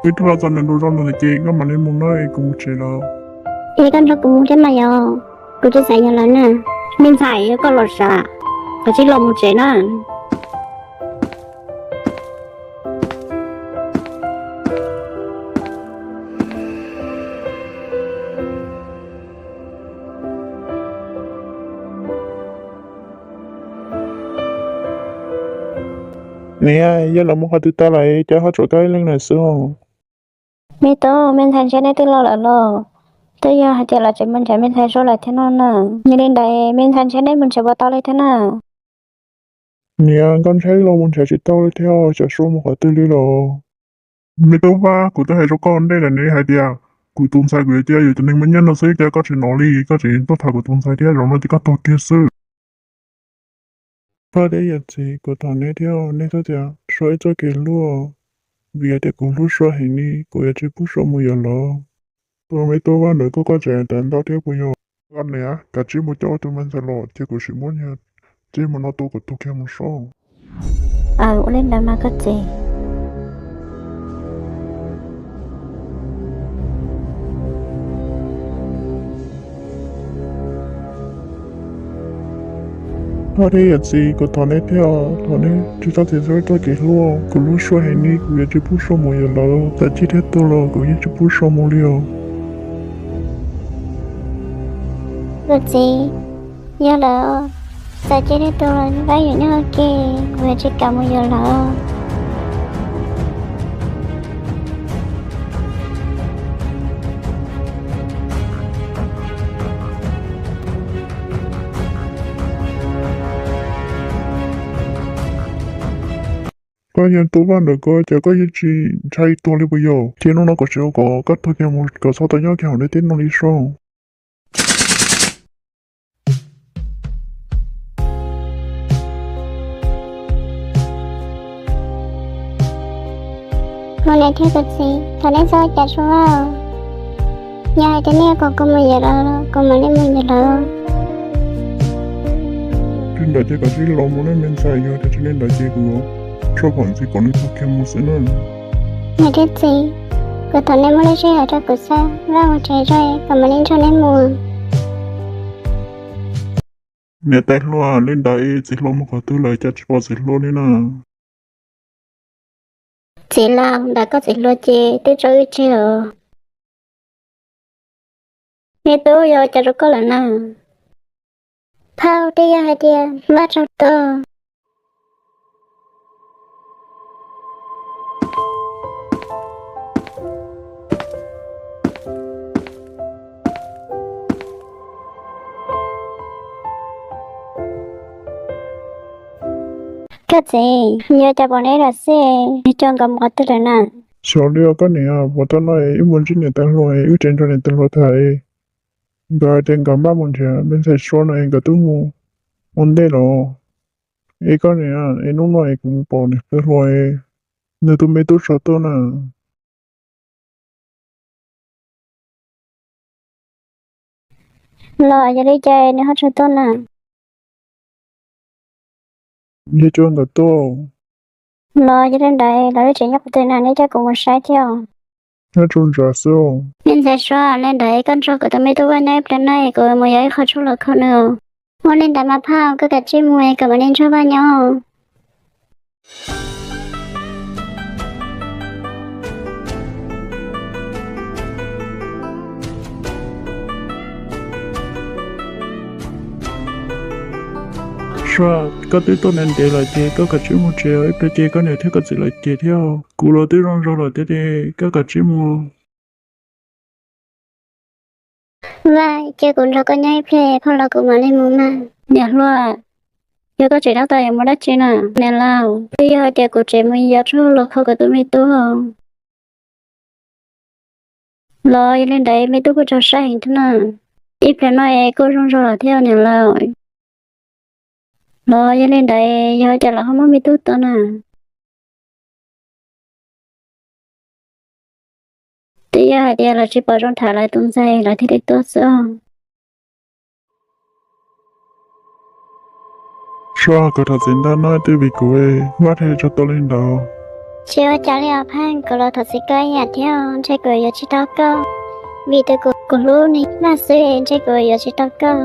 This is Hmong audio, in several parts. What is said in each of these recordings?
Wb twb los txog nram nroog zoo lawm ces koj mam li mus na, kuv mus tsev lawm. Es koj nrog kuv mus thiab mas yog, kuv tsis xav yog lawm na. Me ntxhais, yog koj los sam, koj cia li los mus tsev na. Niam, yog lawv mus qhov twg tag lawm cas ho tshuav koj ib leeg lawm xwb? Me tub, me ntxhais ntshe neb twb los lawm los, twb yog hais tias lawv tseem mus nrhiav me ntxhais Suav lawm thiab no na. Yog li ntawd me ntxhais ntshe neb mus nrhiav puas tau li thiab na? Niam, nkauj ntsheb los mus nrhiav tsis tau li thiab, xyov Suav mus qhov twg li los. Me tub Vaj, kuv twb hais rau koj ua ntej lawm ne hais tias kuv tus ntxhais kuv yuav cia yus cov neeg muaj nyiaj no xwb, cas koj tsis hnov li, koj tseem tuaj tham kuv tus ntxhais thiab, zaum no ces koj tuag kiag xwb. Vaj thiab yawm txiv, kuv thov neb thiab, neb txhob tias Suav ib txoj kev hlub, vim hais tias kuv hlub Suav heev li, kuv yuav tsis pub Suav mus yuav lawv. Tus me tub Vaj ntawd koj, koj tseem tas ntau thiab puas yog? Koj niam, kav tsij mus coj tus me ntxhais los ces kuv sim muab nyiag txij mus no tua kom tuag kiag mus soj. Aw, ua li ntawd mas koj txiv. Vaj thiab yawm txiv, kuv thov neb thiab, thov neb tsis txhob txiav txim txoj kev hlub, kuv hlub Suav heev li, kuv yuav tsis pub Suav mus yuav lawv, txawm ciaj thiab tuag los kuv yeej tsis pub Suav mus li os. Kuv txiv, yog lawm, txawm ciaj thiab tuag los pab yuav nyob ua ke, kuv yuav tsis kam mus yuav lawv. Koj yog tub Vaj ntawm koj, cas koj yeej tsis ntshai tuag li puas yog? Ces hnub no kom tsis ua kom koj tuag kiag mus kom txhob tau nyob kiag hauv ntiaj teb no li soj. Kuv niam thiab kuv txiv, thov neb txhob ua cas Suav Vaj, yog hais tias neb yuav kom kuv mus yuav lawv, kuv mam li mus yuav lawv. Li ntawd ces koj cia li los mus nawb me ntxhais, yog tias tsis li ntawd ces kuv yuav tso phom ntxiv kom nws tuag kiag mus xwb nawb. Niam thiab txiv, kuv thov neb muab lub sij hawm rau kuv xwb, Vaj mus tsev tso, kuv mam li nrog neb mus. Niam tais hluas, li ntawd txiv hluas mus qhov twg lawm cas tsis pom txiv hluas li na? Txiv laus, ntawm koj txiv hluas ces twb tso wb tseg os. Me tub, yog cas rau koj lawm na? Phauj, twb yog hais tias Vaj raug tuag. Koj txiv, yog cas pom neb lawm xwb, yog cas nkawd mus qhov twg lawm na? Xyov li os koj niam, puas tau no wb mus ntsib niam tais hluas, wb tseem nrog niam tais hluas tham, nkawd hais tias nkawd npaj mus nrhiav me ntxhais Suav no es nkawd twb mus ua ntej los. Es koj niam, es hnub no es kuv mus pom niam tais hluas, nws tus me tub Suav tuaj na. Los yog li cas nws ho tsis tuaj na? Yog coj nkawd tuaj. Los yog li ntawd lawv tseem nyob qhov twg na, neb coj kuv mus saib thiab. Nyob tsaus ntsav xwb. Me ntxhais Suav, li ntawd koj nrog kuv tus me tub Vaj nyob ib pliag na, kuv mus yog ib qho tshuaj los kho nws. Ua li ntawd mas phauj, koj kav tsij mus es kom mam li nrog Vaj nyob. Suav, koj twb tuaj ntev ntev lawm ces koj kav tsij mus tsev, ib pliag ces koj niam thiab koj txiv lawv ces thiab. Kuv los twb zoo nraug lawm thiab ces koj kav tsij mus. Vaj, cia kuv nrog koj nyob ib pliag, phauj los kuv mam li mus mas. Niam hluas, yog koj tseem nyob tau yuav mus dab tsi na? Niam laus, twb yog hais tias kuv tseem mus yos tshuaj los kho kuv tus me tub. Los yog li ntawd me tub kuj tsaug sab heev thiab na. Ib pliag no es kuj zoo nraug lawm thiab niam laus. Los yog li ntawd yog hais tias lawv ho muab me tub tau na? Twb yog hais tias lawv tsis pom zoo tham lawv tus ntxhais lawv thiaj li tuaj xwb. Suav, koj tham txiv ntag no, twb vim kuv Vaj thiaj tsaug tau li ntawd. Tsis ua cas li os Pheej, kuv los thov txim koj ib yam thiab, ntshe kuv yuav tsis tau koj, vim tus kuv hlub ni maj xwb, ntshe kuv yuav tsis tau koj.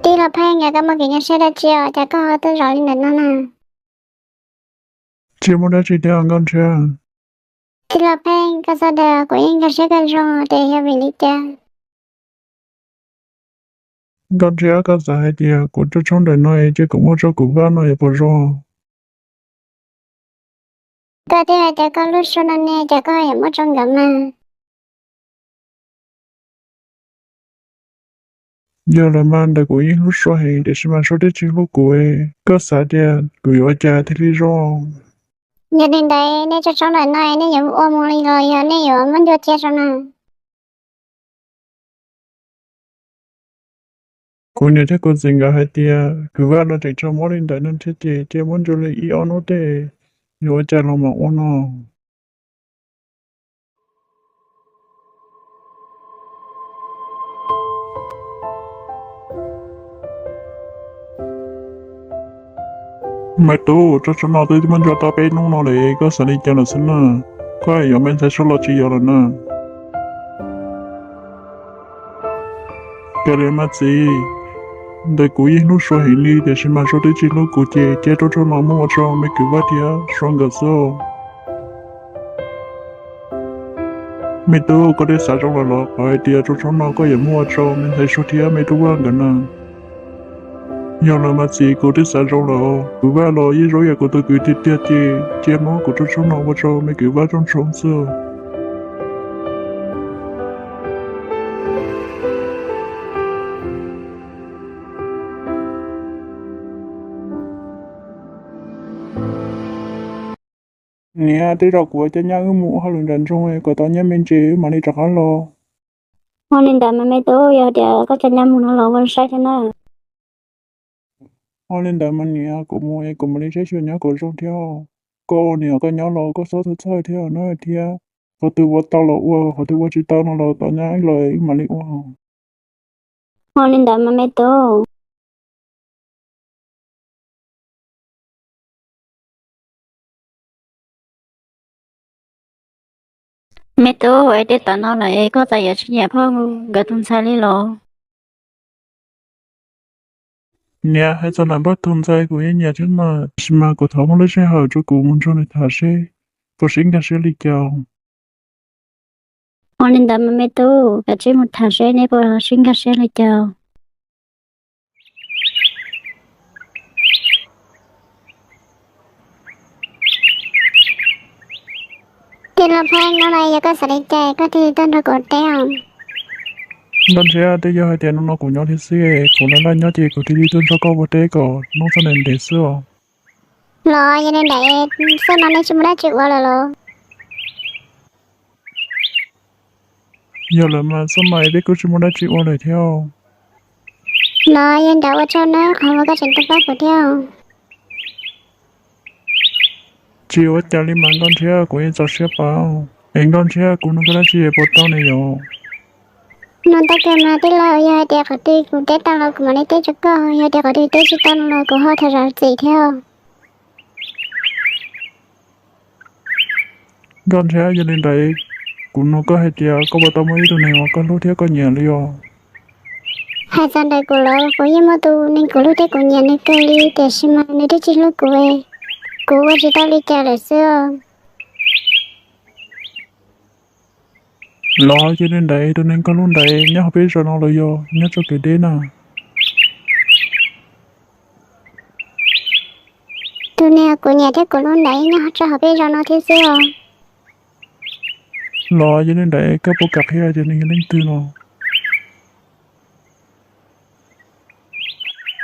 Tij laug Pheej, koj muaj kev nyuaj siab dab tsi os, cas koj ho tuaj zaum li ntawm no na? Tsis muaj dab tsi thiab Nkauj Ntshiab. Tij laug Pheej, koj txhob dag, kuv yeej nkag siab koj zoo, ces yog vim li cas? Nkauj Ntshiab, koj xav hais tias kuv tsob tshoob ntawm no es cia kuv muab rau kuv Vaj no yuav puas zoo? Koj twb hais tias koj hlub Sua no ne, cas koj yuav muab rau nkawd mas? Yog lawm mas, ntawm kuv yeej hlub Sua heev, tiam sis mas Sua twb tsis hlub kuv, koj xav tias kuv yuav ua cas thiaj li zoo? Yog li ntawd nej tsob tshoob ntawm no nej yuav ua mus li los yog nej yuav muab ncua cia rau na? Kuv niam thiab kuv txiv nkawd hais tias kwv Vaj no tseem tsis muab li ntawm no thiab, ces cia muab ncua li ib ob hnub tej, yuav ua cas los mam ua no. Me tub, tsob tshoob no twb muab ncua tau peb hnub no lawm, koj xav li cas lawm xwb na? Koj yuav me ntxhais Sua los tsis yog lawm na? Kav liam mas txiv, ntawm kuv yeej hlub Sua heev li, tiam sis mas Sua twb tsis hlub kuv, ces cia tsob tshoob no muab ua rau me kwv Vaj thiab Sua nkawd xwb. Me tub, koj twb xav zoo lawm los qhov hais tias tsob tshoob no koj yuav muab ua rau me ntxhais Sua thiab me tub Vaj nkawd na? Yog lawm mas txiv, kuv twb xav zoo lawm, kwv Vaj los yeej zoo yam kuv tus kwv tiag tiag, ces cia muab kuv tsob tshoob no ua rau me kwv Vaj tsob tshoob xwb. Niam, tej zaum kuv coj nyab wb mus ua hauj lwm nram nroog kom tau nyiaj me ntsis wb mam li rov qab los. Ua li ntawd mas me tub, yog tias koj coj nyab mus no los ua saib thiab na. Ua li ntawd mas niam, kuv mus es kuv mam li saib xyuas nyob kom zoo thiab. Koj ua niam koj nyob los koj txhob txhawj thiab na thiab. Qhov twg ua tau los ua, qhov twg ua tsis tau no los tos nyab los wb mam li ua. Ua li ntawd mas me tub. Me tub, es tej tam no lawm es koj txawm yuav tsis nyiam phauj nkawd tus ntxhais li los? Niam, hais txog ntawm phauj tus ntxhais kuv yeej nyiam thiab mas, tiam sis mas kuv thov muaj lub sij hawm rau kuv mus nrog nws tham seb puas sib nkag siab li cas. Ua li ntawd mas me tub, kav tsij mus tham seb neb puas sib nkag siab li cas. Tij laug Pheej, hnub no yog koj xav li cas koj thiaj li tuaj nrog kuv teb os? Nkauj Ntshiab, twb yog hais tias hnub no kuv nyob thiab xwb, kuv laj laj nyob ces kuv thiaj li tuaj nrog koj ua teb kom hnub txog ntev ntev xwb os. Los yog li ntawd, xab mas nej tsis muaj dab tsi ua lawm los? Yog lawm mas xab mas peb kuj tsis muaj dab tsi ua lawm thiab. Los yog li ntawd ua tsaug nawb qhov uas koj tseem tuaj pab kuv thiab. Tsis ua cas li mas Nkauj Ntshiab, kuv yeej txaus siab pab. Es Nkauj Ntshiab, kuv nug koj dab tsi puas tau ne yom? Nug tau kawg mas tij laug, yog hais tias qhov twg kuv teb tau los kuv mam li teb rau koj, yog tias qhov twg teb tsis tau no los kuv ho tham zam txim thiab. Nkauj Ntshiab, yog li ntawd kuv nug koj hais tias koj puas tau muaj ib tug neeg uas koj hlub thiab koj nyiam li os? Hais txog ntawm kuv los kuv yeej muaj tus neeg kuv hlub thiab kuv nyiam nws kawg li, tiam sis mas nws twb tsis hlub kuv, kuv ua tsis tau li cas lawm xwb. Los yog li ntawd tus neeg koj hlub ntawd nyob hauv peb zos no los yog nyob tsob kev deb na? Tus neeg kuv nyiam thiab kuv hlub ntawd nyob tsob hauv peb zos no thiab xwb os. Los yog li ntawd koj puas kam qhia tias nws yog leej twg no?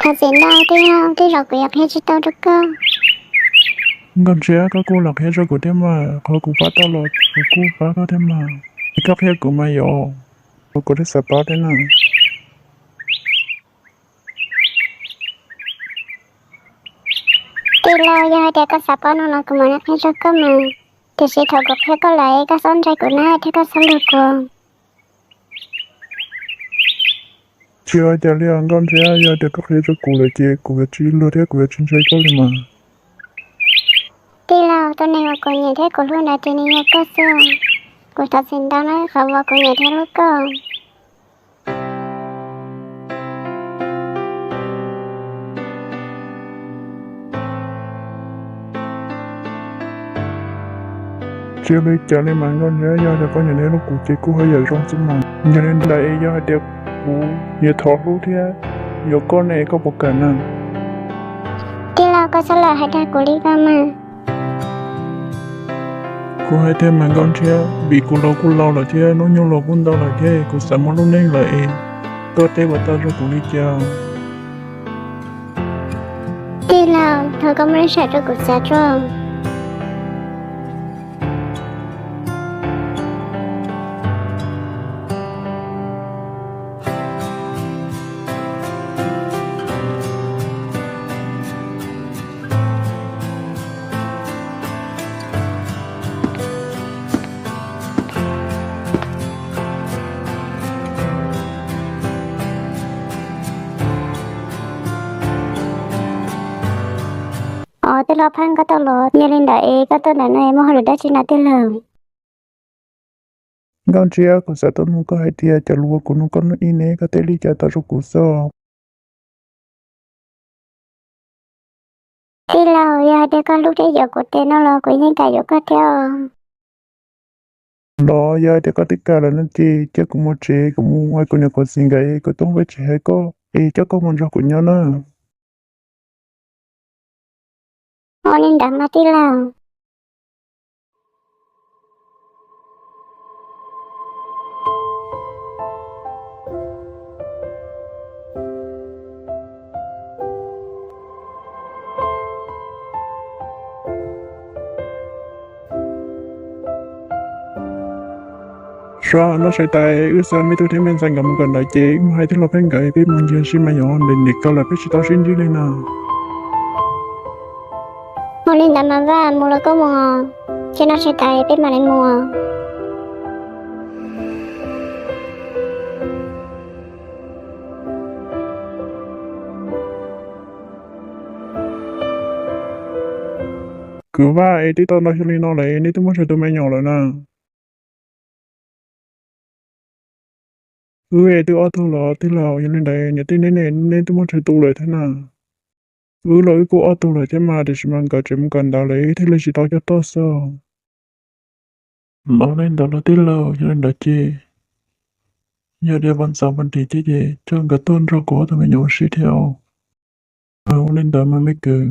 Thov txim ntau, tej zaum kuv yuav qhia tsis tau rau koj. Nkauj Ntshiab, koj kuj los qhia rau kuv thiab mas, qhov kuv pab tau los kuv kuj pab koj thiab mas. Es koj qhia kuv mas yom, kuv thiaj xav pab thiab na. Tij laug, yog hais tias koj xav paub no los kuv mam li qhia rau koj mas, tiam sis thaum kuv qhia koj lawm koj txhob ntshai kuv na thiab koj txhob luag kuv. Tsis ua cas li os Nkauj Ntshiab, yog tias koj qhia rau kuv lawm ces kuv yuav tsis luag thiab kuv yuav tsis ntshai koj li mas. Tij laug, tus neeg uas kuv nyiam thiab kuv hlub ntawd ces nws yog koj xwb. Kuv thov txim ntau na qhov uas kuv nyiam thiab hlub koj. Tsis ua li cas li mas Nkauj Ntshiab, yog tias koj nyiam thiab hlub kuv ces kuj haj yam zoo xwb mas. Yog li ntawd es yog hais tias kuv yuav thov hlub thiab yuav koj ne koj puas kam na? Tij laug, koj txhob lam hais rau kuv li ko mas. Kuv hais tiag mas Nkauj Ntshiab, vim kuv laus kuj laus lawm thiab hnub nyoog los kuj ntau lawm thiab kuv xav muaj lub neej lawm es koj teb puas tau rau kuv li cas? Tij laug, thov koj muab lub sij hawm rau kuv xav tso. Os, tij laug Pheej, koj tuaj los? Yog li ntawd es koj tuaj ntawm no muaj hauj lwm dab tsi na tij laug? Nkauj Ntshiab, kuv xav tuaj nug koj hais tias cov lus uas kuv nug koj hnub ib ne koj teb li cas tau rau kuv xwb. Tij laug, yog hais tias koj hlub thiab yuav kuv tes no los kuv yeej kam yuav koj thiab os. Los yog hais tias koj twb kam lawm no ces cia kuv mus tsev, kuv mus hais kuv niam kuv txiv nkawd es kuv tuaj peb tsev hais koj es coj koj mus nrog kuv nyob na. Ua li ntawd mas tij laug. Suav, noj tshais tas wb xa me tub thiab me ntxhais nkawd mus kawm ntawv ces wb mus hais tij laug Pheej nkawd peb mus ncig sib mas yog ntev ntev kawg lawm peb tsis tau sib ntsib li na. Ua li ntawd mas Vaj, mus los koj mus, ces noj tshais tas peb mam li mus. Kwv Vaj, es twb tau ntau xyoo li no lawm nej twb muaj txhua tus me nyuam lawm na? Wb twb ob tug los tij laug, yog li ntawd niam tij neb ne, neb twb muaj tsawg tus lawm thiab na? Wb los wb kuj ob tug lawm thiab mas, tiam sis mas nkawd tseem mus kawm ntawv lawm wb thiaj li tsis tau coj tuaj xwb. Los ua li ntawd los tij laug, yog li ntawd ces yog tias Vaj Ntxawm Vaj Nrim thiab ces coj nkawd tuaj nrog kuv ob tug me nyuam ua si thiab os. Ua li ntawd mas me kwv.